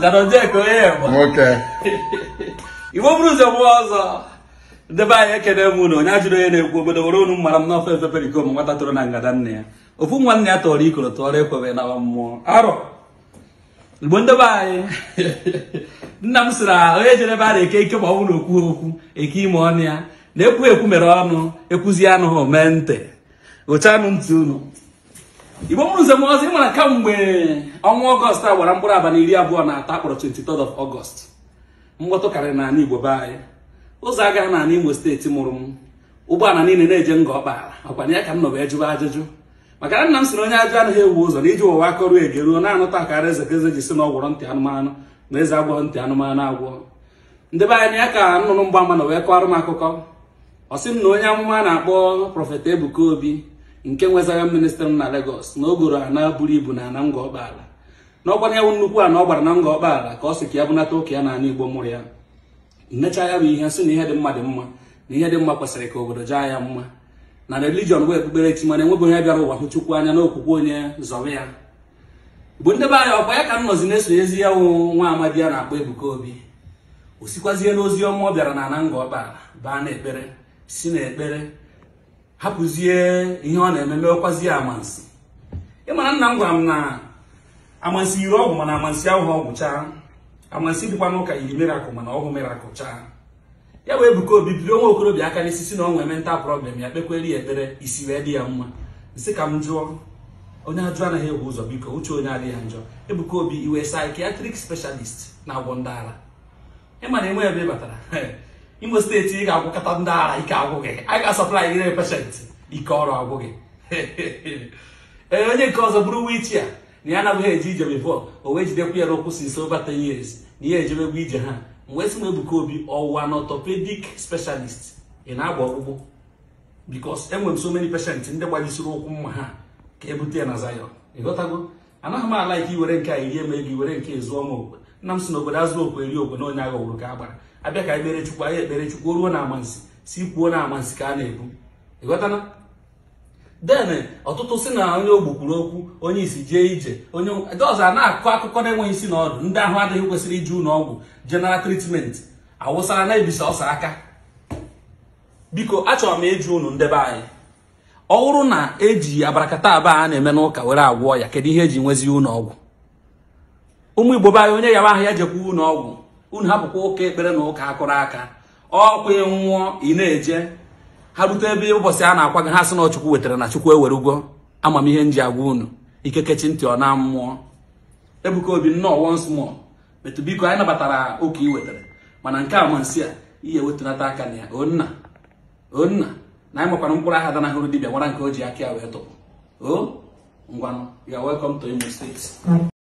Zanojek onye Igbo. Nwoke. Igbo bụrụ ụzọ mụọ ọzọ. Ndebe anyị ekene m unu, onye ajụrụ onye na-ekwu obodo were unu mara m n'ofe efe perikom nwata tụrụ na ngada nne ya. Ofu nwanne ya tọrọ ikoro tọrọ ekwebe na mmụọ. Arọ. Igbo ndebe anyị. Nna m sịrị onye jere ebe a na-eke ike ma ọ bụrụ na okwu okwu eke ime ọnụ ya na ekwu ekwu mere ọnụ ekwuzi anụ ha mee ntị. Gụchanụ ntị unu. Igbo mụrụ nze m ọzọ, ịmara kamgbe ọnwa Ọgọst a gbara mkpụrụ abalị 23 akpọrọ 23rd of August. Mkpọtụ karịrị n'ala Igbo be anyị. Ụzọ agaghị n'ala Imo steeti mụrụ m. Ụgbọala niile na-eje nga ọkpaala. Ọkwa na ya ka m nọ wee jụba ajụjụ. Maka na nna m sị na onye ajụ anaghị ewu ụzọ na iji ụwa akọrọ ege ruo na-anụta akara eze ka eze ji sị na ọ gwọrọ ntị anụmanụ na eze agwọghị ntị anụmanụ agwọ. Ndị be anyị ya ka nnụnụ mgbaama nọ wee kọọrọ m akụkọ. Ọ sị m na onye amụma a na-akpọ Prọfet Ebuka Obi nke nwe Zion Ministry na Lagos na o goro ana buru ibu na ana Ngor Okpala. N'ọkwa ya nnukwu ana ọ gbara na Ngor Okpala ka ọ sị ka ya bunata ụka ya n'ala Igbo mụrụ ya. Nnecha ya bụ ihe sị na ihe dị mma dị mma na ihe dị mma kwesịrị ka obodo jaa ya mma. Na religion bụ okpukperechi mana enweghị onye bịara ụwa hụ Chukwu anya n'okwukwe onye zọrọ ya. Bụ ndị be anyị ọkwa ya ka m nọzi na-esonyezi ya wụ nwa amadi ya na-akpọ Ebuka Obi. O sikwazie n'ozi ọma ọ bịara na ana Ngor Okpala baa n'ekpere si n'ekpere hapụzie ihe ọ na-eme mewekwazie amansi. Ịmara nna m gwara m na amansi yiri ọgwụ mana amansi ahụghị ọgwụ chaa. Amansi dịkwa n'ụka yiri miracle mana ọhụ miracle chaa. Ya wee Ebuka Obi biri onwe okorobịa aka n'isi si na ọ nwee mental problem ya kpekwere ya ekpere isi wee dị ya mma. Nsị ka m jụọ onye ajụ anaghị ewu ụzọ biko uche onye adịghị njọ. Ebuka Obi iwe psychiatric specialist na-agwọ ndị ara. Ịma na enwe ebe ị batara Imo steeti ị ga-agwọkọta ndị ara ike agwụ gị. A ga-asọplai gị patient ike ọrụ agwụ gị. Ee, onye nke ọzọ bụrụ wichi a na ya anaghị eje ije before o wee jidekwa ya n'ụkwụ since over 10 years na ihe ejebegwu ije ha. Mgbe sị m Ebuka Obi ọwụwa na orthopedic specialist ị na-agba ọkpụkpụ because enwere m so many patients ndị gbajisiri ụkwụ mma ha ka ebute ya na Zion. Ịghọtago? Anaghị m ala ike iwere nke a iri eme ego iwere nke zụọ m okwe. Nna m sị na obodo azụ okwe eri okwe na onye agha wụrụ ka a gbara. Abịa ka ekpere Chukwu anyị ekpere Chukwu ruo na amansi si kwuo na amansi ka a na-ebu. Ịghọtana? Then ọtụtụ sị na onye ogbu kwuru okwu onye isi jee ije onye ndị ọzọ a na-akọ akụkọ na-enweghị isi na ọdụ. Ndị ahụ adịghị kwesịrị ije ụlọ ọgwụ general treatment awụsara na-ebisa ọsọ aka. Biko achọrọ m ịjụ unu ndebe anyị, ọ bụrụ na eji abarakata aba a na-eme n'ụka were agwọ ya, kedu ihe eji nwezi ụlọ ọgwụ? Ụmụ Igbo be anyị, onye yawa ahụ ya jekwa ụlọ ọgwụ. Unu hapụkwa ụka ekpere na ụka akụrụ aka. Ọkwa nwụọ ị na-eje ha rute ebe ụbọchị a na-akwa gị ha sị na Chukwu wetara na Chukwu ewerugo. Amamihe nji agwa unu ike kechi ntị ọ na mmụọ. Ebuka Obi nnọọ once more metụ biko anyị nabatara ụka i wetara mana nke amansi a ihe wetunata aka na ya. Onna onna na anyị makwara mkpụrụ aha danahụrụ dibịa nwara nke o ji aka ya wee tụpụ. O ngwanụ, you are welcome to Imo State.